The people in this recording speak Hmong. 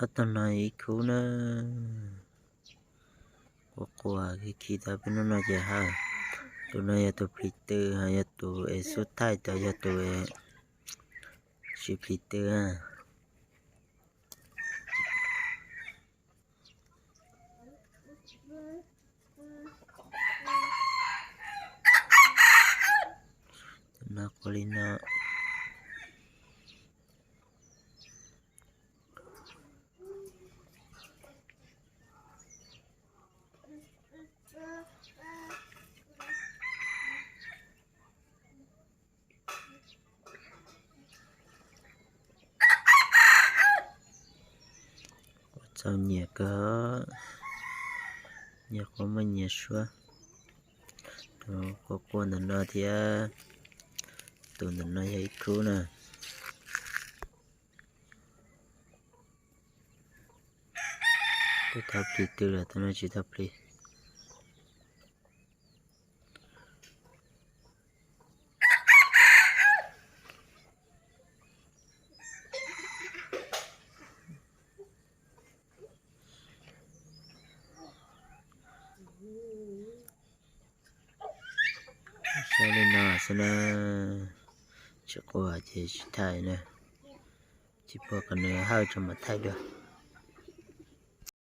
Ob tug no ib khub na. Quaj quaj khi khi tau peb hnub no ces hawj. Tus no yog tus plis tw, ho yog tus es xub thaij tau yog tus es tsis plis tw. Tus no quaj li no. Quaj txaus nyiam kawg, nyias quaj muaj nyias suab. Tus quaj quaj ntawm no thiab, tus ntawm no yog ib khub na. Twb tau plis tw lawm, tus no tsis tau plis. Saib li no xwb na, tsis quaj ces tsis thaij na, tsis pom kom nws hawj tso mam thaij dua.